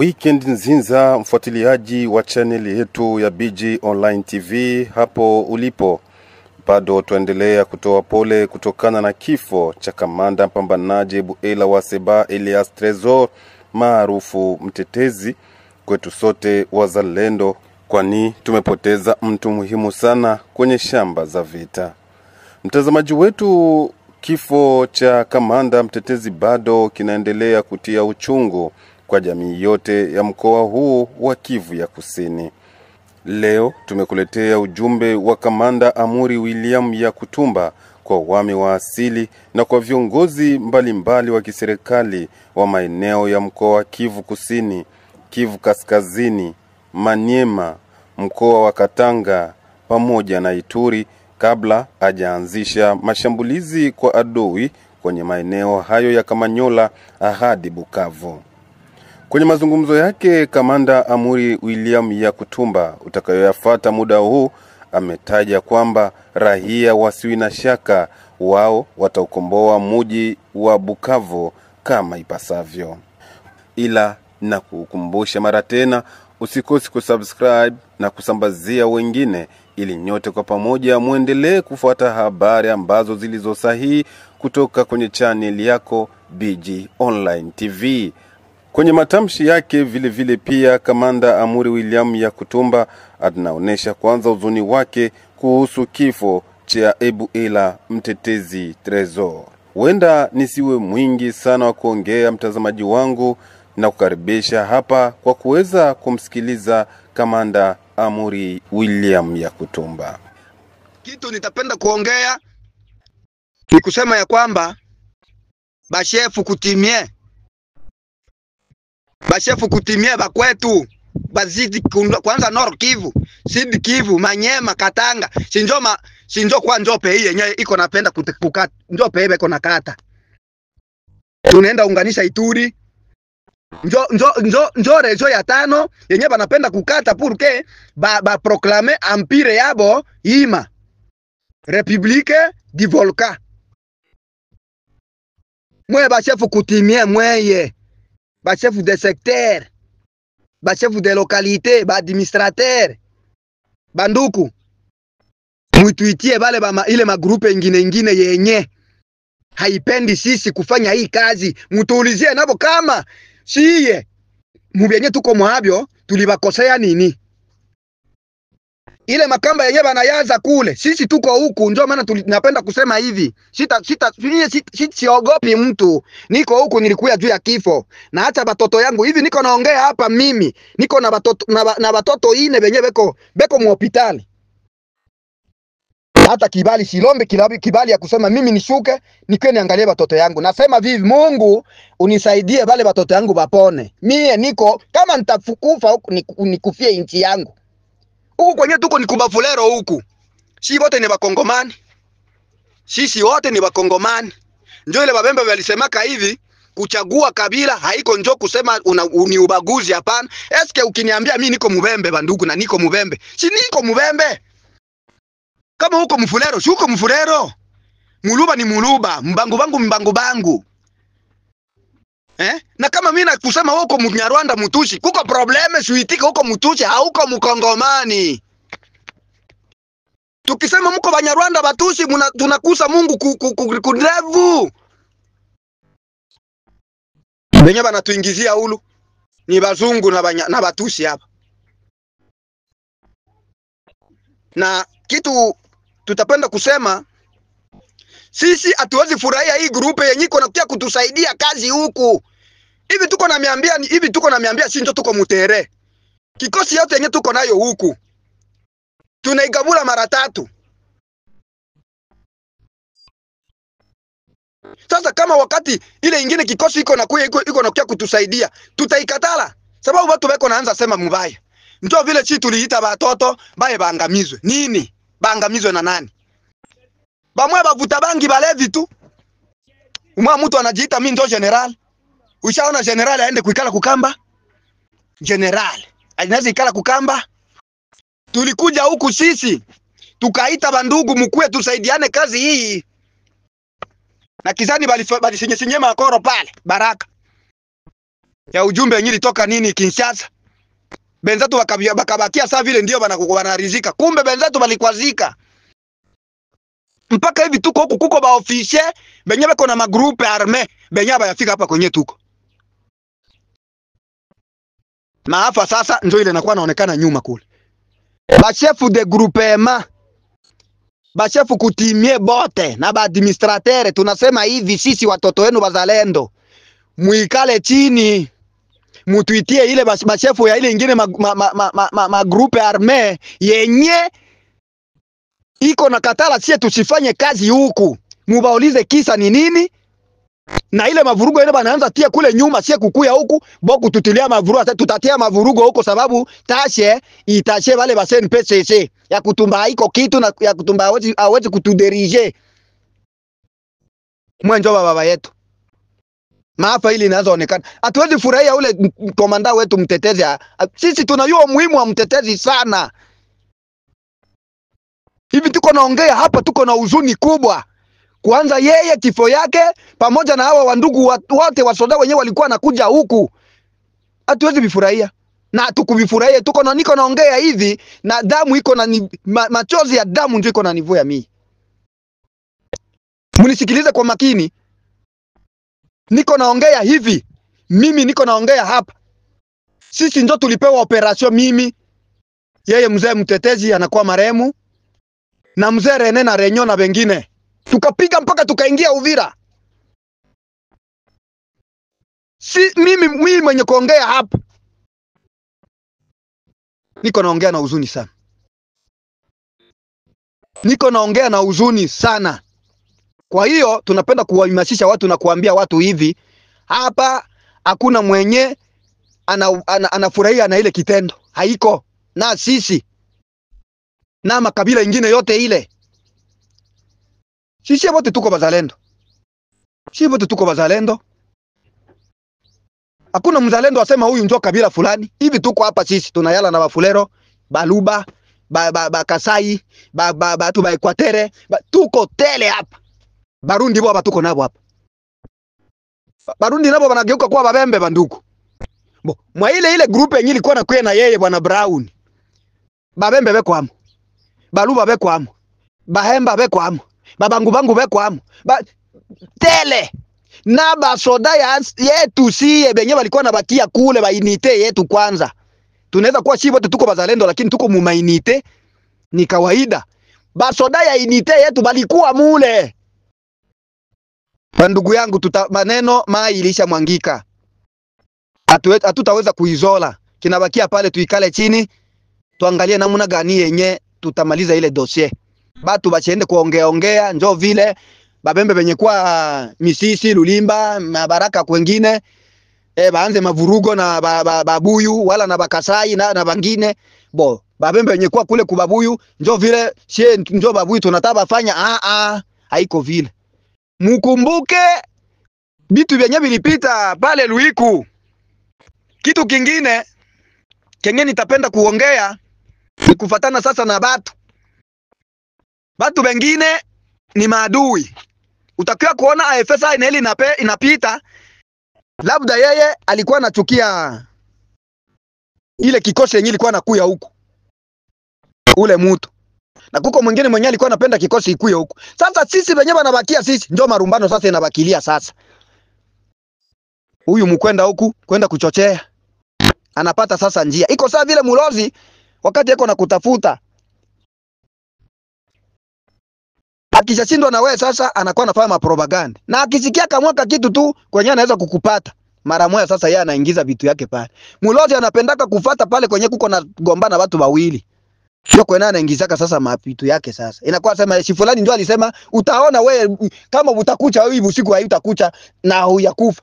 Weekend nzinza, mfuatiliaji wa channel yetu ya BG Online TV hapo ulipo. Bado tuendelea kutoa pole kutokana na kifo cha kamanda mpambanaji Buela wa Seba Elias Tresor maarufu Mtetezi kwetu sote wazalendo, kwani tumepoteza mtu muhimu sana kwenye shamba za vita. Mtazamaji wetu, kifo cha kamanda Mtetezi bado kinaendelea kutia uchungu kwa jamii yote ya mkoa huu wa Kivu ya Kusini. Leo tumekuletea ujumbe wa kamanda Amuri William Yakutumba kwa wami wa asili na kwa viongozi mbalimbali wa kiserikali wa maeneo ya mkoa wa Kivu Kusini, Kivu Kaskazini, Maniema, mkoa wa Katanga pamoja na Ituri kabla hajaanzisha mashambulizi kwa adui kwenye maeneo hayo ya Kamanyola hadi Bukavu. Kwenye mazungumzo yake, kamanda Amuri William Yakutumba utakayoyafuata muda huu ametaja kwamba raia wasiwi na shaka, wao wataukomboa muji wa Bukavu kama ipasavyo. Ila na kukumbusha mara tena, usikose kusubscribe na kusambazia wengine ili nyote kwa pamoja muendelee kufuata habari ambazo zilizo sahihi kutoka kwenye channel yako BG Online TV. Kwenye matamshi yake vile vile pia kamanda Amuri William Yakutumba anaonesha kwanza huzuni wake kuhusu kifo cha Ebuela Mtetezi Tresor. Huenda nisiwe mwingi sana wa kuongea, mtazamaji wangu, na kukaribisha hapa kwa kuweza kumsikiliza kamanda Amuri William Yakutumba. Kitu nitapenda kuongea ni kusema ya kwamba bashefu kutimie, bashefu kutimie bakwetu bazidi kwanza Nord Kivu, Sud Kivu, Manyema, Katanga, sinjoma sinjo kwa njope hii yenyewe iko napenda kukata njope hii iko nakata. Tunaenda unganisha Ituri. Njo njo njo njo rejo ya tano yenyewe banapenda kukata pour que ba proclamer empire yabo ima Republique du Volca. Mwe bashefu kutimie mweye, bashefu de secteur, bashefu de localité, ba administrateur, banduku muituitie bale ba ile magrupe ingine ingine yenye haipendi sisi kufanya hii kazi, mutuulizie nabo kama siye mubyenye tuko mwabyo tulibakosea nini. Ile makamba yenye banayaza kule, sisi tuko huku. Ndio maana napenda kusema hivi, sita sita siogopi mtu. Niko huku, nilikuya juu ya kifo na hata batoto yangu hivi niko naongea hapa, mimi niko na batoto na batoto ine benye beko mu hospitali. Hata kibali silombe kibali ya kusema mimi nishuke nikwe niangalie batoto yangu. Nasema vivi, Mungu unisaidie bale batoto yangu bapone. Mie niko kama nitafukufa huku nikufie inchi yangu. Huku kwenye tuko ni kubafulero huku. Si wote ni bakongomani. Sisi wote ni bakongomani. Njo ile babembe walisemaka hivi, kuchagua kabila haiko njo kusema ni ubaguzi, hapana. Eske ukiniambia mimi niko mubembe bandugu na niko mubembe. Si niko mubembe. Kama huko mfulero, si huko mfulero. Muluba ni muluba, mbangu bangu mbangu bangu. Eh? Na kama mimi nakusema huko Mnyarwanda Mutushi, kuko probleme suitika huko Mutushi, hauko Mkongomani. Tukisema mko Banyarwanda Batushi, tunakusa Mungu kudrevu. Benye banatuingizia ulu ni bazungu na Batushi hapa. Na kitu tutapenda kusema, sisi hatuwezi furahia hii grupe yenye iko nakuja kutusaidia kazi huku. Hivi tuko na miambia, hivi tuko na miambia si ndio tuko mutere. Kikosi yote yenye tuko nayo huku tunaigabula mara tatu. Sasa kama wakati ile ingine kikosi iko nakuja iko nakuja kutusaidia, tutaikatala sababu watu weko naanza sema mubaya. Ndio vile chi tuliita batoto baye baangamizwe. Nini? Baangamizwe na nani? Bamwe bavuta bangi balevi tu. Umwa mtu anajiita mimi ndo general. Ushaona general aende kuikala kukamba? General anaweza ikala kukamba? Tulikuja huku sisi tukaita bandugu mkuye tusaidiane kazi hii. Na kizani bali sinye makoro pale Baraka. Ya ujumbe yenyewe ilitoka nini Kinshasa. Benzetu wakabakia saa vile ndio wanarizika. Kumbe benzetu walikwazika. Mpaka hivi tuko huku kuko ba officier benye beko na magroupe arme benye bayafika hapa kwenye tuko. Maafa sasa ndio ile inakuwa naonekana nyuma kule. Ba chef de groupement, ba chef kutimie bote na ba administrateur, tunasema hivi sisi watoto wenu bazalendo, muikale chini, mutuitie ile ba chef ya ile ingine ma groupe arme yenye iko na katala sie tusifanye kazi huku. Mubaulize kisa ni nini? Na ile mavurugo ile banaanza tia kule nyuma, sie kukuya huku boku tutilia mavurugo, tutatia mavurugo huko sababu tashe itashe wale ba CNPCC ya kutumba haiko kitu na ya kutumba hawezi kutuderije. Mwenjo baba yetu. Maafa ili inaanza onekana. Hatuwezi furahia ule komanda wetu mtetezi. Sisi tunajua umuhimu wa mtetezi sana. Hivi tuko naongea hapa tuko na huzuni kubwa. Kwanza yeye kifo yake pamoja na hawa wandugu wote wasoda wenyewe walikuwa nakuja huku. Hatuwezi vifurahia. Na tukuvifurahia tuko na niko naongea hivi na damu iko na machozi ya damu ndio iko na nivu ya mimi. Munisikilize kwa makini. Niko naongea hivi. Mimi niko naongea hapa. Sisi ndio tulipewa operation mimi. Yeye mzee mtetezi anakuwa marehemu. Na mzee Rene na Renyo na wengine. Tukapiga mpaka tukaingia Uvira. Si mimi mwenye kuongea hapa. Niko naongea na huzuni sana. Niko naongea na huzuni sana. Kwa hiyo tunapenda kuwahamasisha watu na kuambia watu hivi, hapa hakuna mwenye anafurahia na ile kitendo. Haiko na sisi na makabila ingine yote ile. Sisi wote tuko bazalendo. Sisi wote tuko bazalendo. Hakuna mzalendo asema huyu ndio kabila fulani. Hivi tuko hapa sisi tunayala na Bafulero, Baluba, ba Kasai, ba tu ba Ekwatere, tuko tele hapa. Barundi bo hapa tuko nabo hapa. Barundi nabo wanageuka kuwa babembe bandugu. Bo, mwa ile ile group yenyewe ilikuwa nakuya na yeye bwana Brown. Babembe beko amo. Baluba beko amo. Bahemba beko amo. Babangu bangu beko amo. Tele na basoda yetu siye benye walikuwa nabakia kule ba inite yetu kwanza. Tunaweza kuwa shi wote tuko bazalendo lakini tuko mumainite ni kawaida. Basoda ya inite yetu balikuwa mule. Ndugu yangu maneno mai ilisha mwangika. Hatutaweza kuizola. Kinabakia pale tuikale chini tuangalie namna gani yenye tutamaliza ile dossier. Batu bachiende kuongea ongea njoo vile babembe benye kwa Misisi, Lulimba, Mabaraka kwengine baanze mavurugo na babuyu wala na Bakasai na bangine. Bo babembe benye kwa kule kubabuyu njoo vile sie njoo babuyu tunataka fanya haiko vile. Mukumbuke bitu vyenye vilipita pale Luiku. Kitu kingine kenye nitapenda kuongea ni kufatana sasa na batu. Batu wengine ni maadui. Utakiwa kuona AFSA ineli inapita, labda yeye alikuwa anachukia ile kikosi yenye ilikuwa nakuya huku. Ule mtu. Na kuko mwingine mwenye alikuwa anapenda kikosi ikuye huku. Sasa sisi wenyewe wanabakia sisi, ndio marumbano sasa inabakilia sasa. Huyu mkwenda huku kwenda kuchochea. Anapata sasa njia. Iko sawa vile mulozi wakati yako na kutafuta. Akishashindwa na wewe sasa anakuwa anafanya mapropaganda. Na akisikia kamwaka kitu tu kwenye anaweza kukupata. Mara moja sasa yeye anaingiza vitu yake pale. Mulozi anapendaka kufata pale kwenye kuko na gombana watu wawili. Ndio kwenye anaingizaka sasa mapitu yake sasa. Inakuwa sema si fulani ndio alisema utaona wewe kama utakucha hivi usiku hautakucha na huyakufa.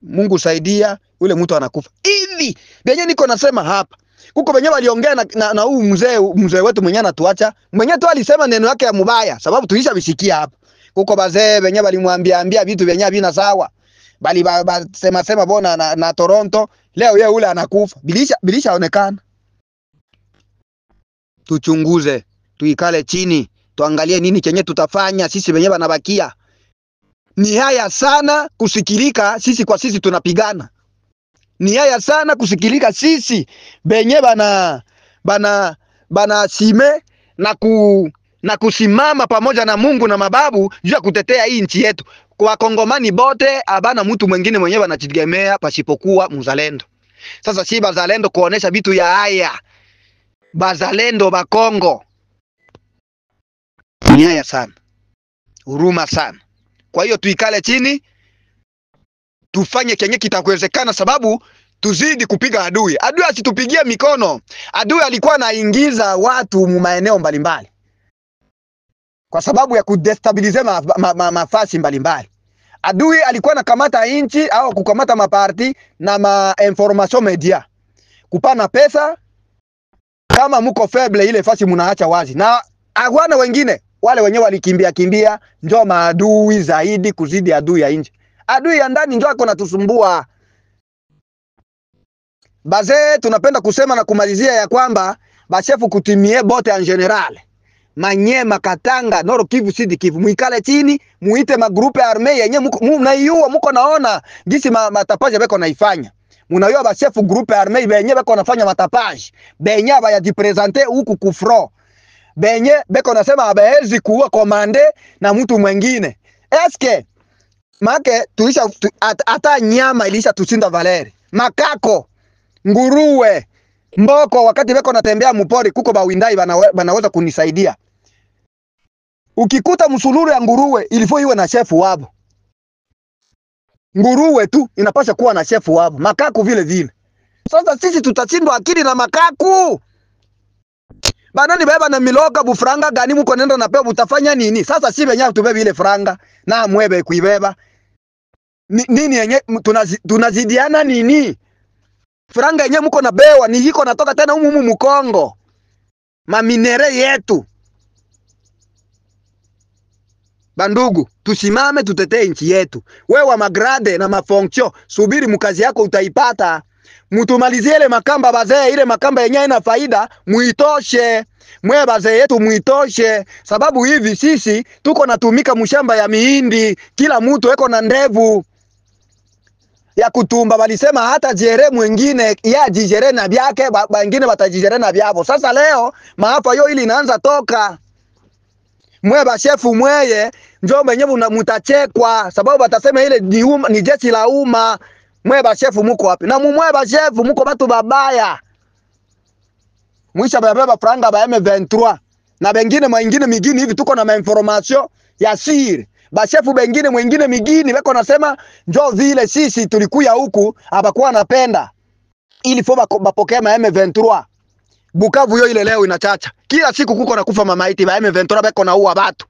Mungu saidia yule mtu anakufa. Hivi benye niko nasema hapa. Kuko benye waliongea na huyu mzee wetu mwenye anatuacha. Mwenye tu alisema neno yake ya mubaya sababu tulisha bisikia hapa. Kuko bazee benye walimwambia ambia vitu benye havina sawa. Bali sema sema bona na Toronto leo yeye ule anakufa. Bilisha onekana. Tuchunguze, tuikale chini, tuangalie nini chenye tutafanya sisi wenyewe wanabakia. Ni haya sana kusikilika sisi kwa sisi tunapigana. Ni haya sana kusikilika sisi benye bana sime na kusimama pamoja na Mungu na mababu juu ya kutetea hii nchi yetu. Kwa Kongomani bote abana mtu mwingine mwenyewe anajitegemea pasipokuwa mzalendo. Sasa si bazalendo kuonesha vitu ya haya. Bazalendo ba Kongo. Ni haya sana. Huruma sana. Kwa hiyo tuikale chini, tufanye kenye kitakuwezekana, sababu tuzidi kupiga adui. Adui asitupigie mikono. Adui alikuwa anaingiza watu mu maeneo mbalimbali kwa sababu ya kudestabilize mafasi mbalimbali. Adui alikuwa anakamata inchi au kukamata maparti na ma information media, kupana pesa. Kama muko feble ile fasi munaacha wazi, na hawana wengine wale wenyewe walikimbia kimbia, njo maadui zaidi kuzidi adui ya nje. Adui ya ndani njo ako natusumbua. Baze tunapenda kusema na kumalizia ya kwamba bashefu kutimie bote en general, Manyema, Katanga, Nord Kivu, Sud Kivu, muikale chini, muite magrupe arme yenye mnaiua, muko naona gisi matapaje beko naifanya. Munaiua bashefu grupe arme benye beko nafanya matapaje, benye abayajipresente huku kufro, benye beko nasema abaezi kuua komande na mtu mwingine. Eske make tulisha hata nyama ilisha tushinda Valeri, makako, nguruwe, mboko, wakati beko natembea mupori kuko bawindai banaweza kunisaidia. Ukikuta msuluru ya nguruwe ilifo iwe na shefu wabo. Nguruwe tu inapasha kuwa na shefu wabo, makaku vile vile. Sasa sisi tutashindwa akili na makaku. Banani beba na miloka bufranga gani muko nenda na pewa butafanya nini? Sasa si benye tubebe ile franga na mwebe kuibeba. Nini yenye tunazidiana nini? Franga yenye muko na bewa ni hiko natoka tena humu humu Mkongo. Maminere yetu. Bandugu, tusimame tutetee nchi yetu. Wewe wa magrade na mafonction, subiri mkazi yako utaipata. Mutumalizie ile makamba bazee, ile makamba yenyewe ina faida, muitoshe. Mwe bazee yetu muitoshe, sababu hivi sisi tuko natumika mshamba ya mihindi, kila mtu eko na ndevu ya kutumba. Walisema hata jere mwingine ya jijere na byake, wengine watajijere na byabo. Sasa leo maafa yo ili inaanza toka. Mwe bashefu mweye njoo mwenyewe mutachekwa, sababu batasema ile ni jeshi la umma. Mwe bashefu muko wapi? Na mwe bashefu muko batu babaya. Mwisha babeba franga ba M23 na bengine mwingine migini hivi tuko na mainformation ya siri. Bashefu bengine mwingine migini weko nasema njoo vile sisi tulikuya huku abakuwa napenda ili fo bapokea ma M23. Bukavu yo ile leo inachacha. Kila siku kuko na kufa mamaiti ba M23 beko na uwa batu.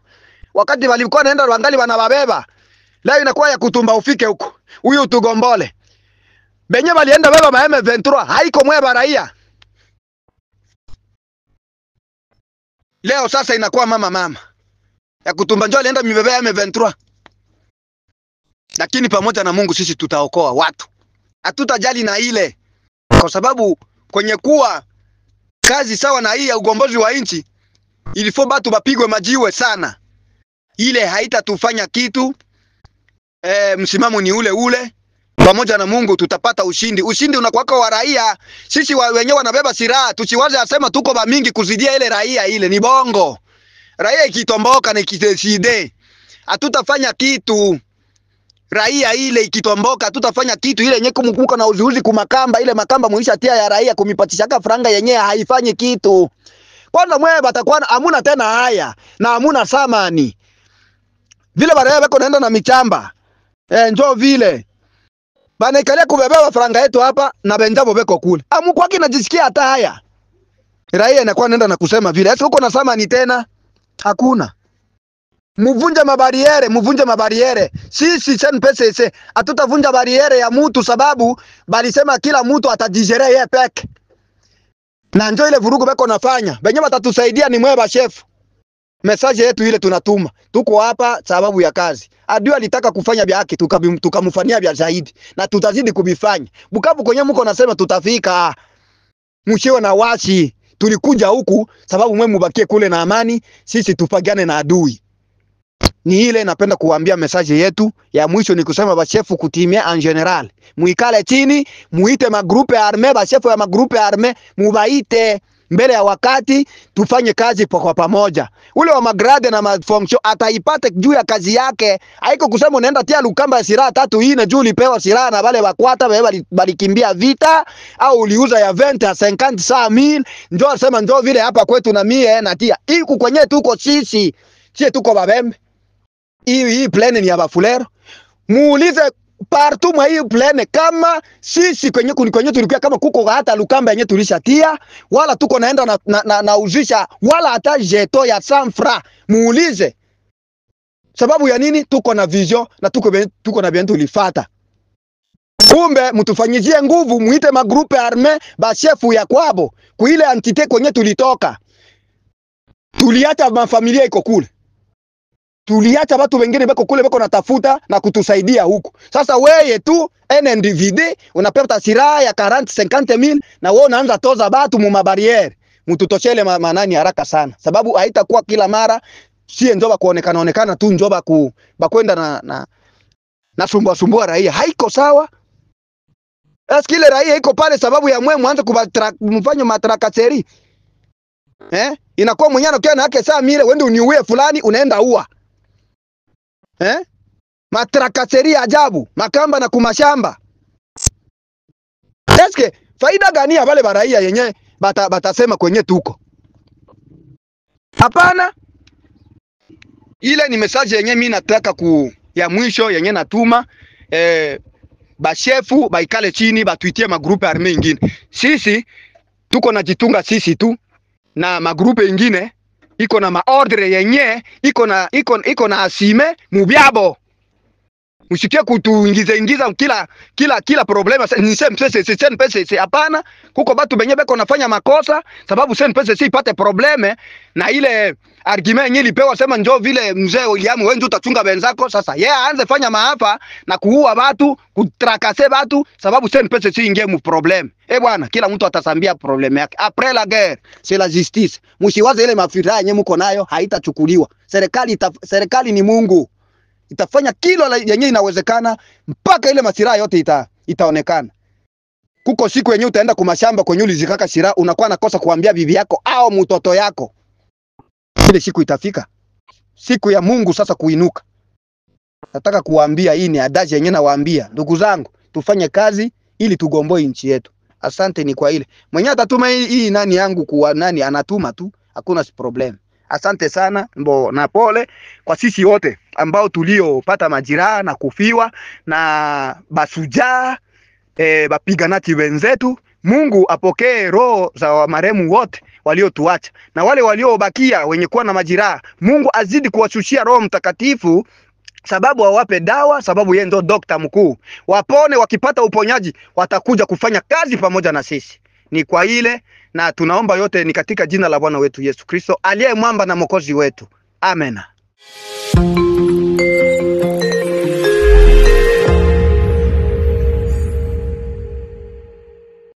Wakati walikuwa naenda wangali wanababeba. Leo inakuwa ya kutumba ufike huko. Huyu tugombole. Benye walienda beba ma M23 haiko mwe baraia. Leo sasa inakuwa mama mama. Ya kutumba njoo alienda mibebe M23. Lakini pamoja na Mungu sisi tutaokoa watu. Hatutajali na ile. Kwa sababu kwenye kuwa kazi sawa na hii ya ugombozi wa nchi, ilifo batu bapigwe majiwe sana. Ile haitatufanya kitu. Msimamo ni ule ule. Pamoja na Mungu tutapata ushindi. Ushindi unakuwaka wa raia. Sisi wenyewe wanabeba silaha, tusiwaze asema tuko ba mingi kuzidia ile raia. Ile ni bongo. Raia ikitomboka na ikidecide, hatutafanya kitu. Raia ile ikitomboka hatutafanya kitu. Ile yenyewe kumkumbuka na uzuuzi kumakamba, ile makamba muisha tia ya raia kumipatishaka franga yenyewe haifanyi kitu. Kwanza mwe batakuwa hamuna tena haya na hamuna samani. Vile baraia beko naenda na michamba. Njoo vile. Banaikalia kubebewa franga yetu hapa na benjabo beko kule. Amukwaki najisikia hata haya. Raia inakuwa naenda na kusema vile. Sasa huko na samani tena hakuna. Muvunje mabariere, muvunje mabariere. Sisi CNPSC hatutavunja bariere ya mutu, sababu balisema kila mtu atajijere yeye peke. Na njoo ile vurugu beko nafanya. Benye watatusaidia ni mwe chef. Message yetu ile tunatuma. Tuko hapa sababu ya kazi. Adui alitaka kufanya vya haki, tukamfanyia vya zaidi na tutazidi kubifanya. Bukavu kwenye mko nasema tutafika. Mshiwe na wasi. Tulikuja huku sababu mwe mubakie kule na amani, sisi tupagane na adui. Ni ile napenda kuambia message yetu ya mwisho ni kusema bashefu kutimia en general, muikale chini, muite magroupe arme, bashefu ya magroupe arme mubaite mbele ya wakati, tufanye kazi kwa pamoja. Ule wa magrade na mafonction ataipate juu ya kazi yake. Haiko kusema unaenda tia lukamba ya silaha 3 4 juu ulipewa silaha na wale wakwata wale balikimbia vita, au uliuza ya 20 a 50 saa 1000, njoo sema njoo vile hapa kwetu na mie natia. Iku kwenye tuko sisi, sie tuko babembe. Hii plane ni ya Bafulero. Muulize partout mwa hii plane kama sisi kwenye tulikuwa kama kuko hata lukamba yenye tulishatia, wala tuko naenda na uzisha wala hata jeto ya sanfra. Muulize sababu ya nini tuko na vision na tuko na bien tulifata. Kumbe mtufanyizie nguvu, muite magroupe arme ba chefu ya kwabo kuile entité kwenye tulitoka. Tuliacha mafamilia iko kule, tuliacha watu wengine beko kule beko natafuta na kutusaidia huku. Sasa weye tu un individu unapata silaha ya 40 50 mil na wewe unaanza toza batu mu mabariere. Mtutoshele manani haraka sana, sababu haitakuwa kila mara sie njoba kuonekana onekana tu njoba ku bakwenda na sumbua sumbua raia. Haiko sawa. Eski ile raia iko pale sababu ya mwe mwanze kumfanya matrakaseri. Inakuwa mwenyewe anakuwa na yake saa mile wende uniue fulani unaenda ua. Matrakaseri ajabu, makamba na kumashamba. Eske faida gani ya wale baraia yenye batasema kwenye tuko? Hapana. Ile ni message yenye mimi nataka ya mwisho yenye natuma bashefu baikale chini batuitie magrupe arme ingine. Sisi tuko na jitunga sisi tu na magrupe ingine iko na maordre yenye iko na asime mubyabo. Msikie kutuingiza ingiza kila problema ni CNPSC CNPSC. Hapana, kuko batu benye beko nafanya makosa sababu CNPSC ipate probleme na ile argument yenye ilipewa sema njoo vile mzee William wewe ndio utachunga wenzako. Sasa yeye aanze fanya maafa na kuua watu, kutrakase watu sababu CNPSC ingie mu probleme. Eh bwana, kila mtu atasambia probleme yake. Après la guerre, c'est la justice. Msiwaze ile mafiraha yenye mko nayo haitachukuliwa. Serikali ni Mungu. Itafanya kila yenye inawezekana mpaka ile masiraha yote itaonekana. Kuko siku yenye utaenda kumashamba kwenye ulizikaka silaha, unakuwa nakosa kuambia bibi yako au mtoto yako. Ile siku itafika. Siku ya Mungu sasa kuinuka. Nataka kuambia hii ni adaji yenye nawaambia. Ndugu zangu, tufanye kazi ili tugomboe nchi yetu. Asante ni kwa ile. Mwenye atatuma hii nani yangu kuwa nani anatuma tu, hakuna problem. Asante sana mbo na pole kwa sisi wote ambao tuliopata majiraha na kufiwa na basujaa bapiganati wenzetu. Mungu apokee roho za marehemu wote waliotuacha na wale waliobakia wenye kuwa na majiraha. Mungu azidi kuwashushia Roho Mtakatifu sababu awape dawa, sababu yeye ndo dokta mkuu. Wapone, wakipata uponyaji watakuja kufanya kazi pamoja na sisi. Ni kwa ile na tunaomba yote ni katika jina la Bwana wetu Yesu Kristo aliye mwamba na Mwokozi wetu. Amena.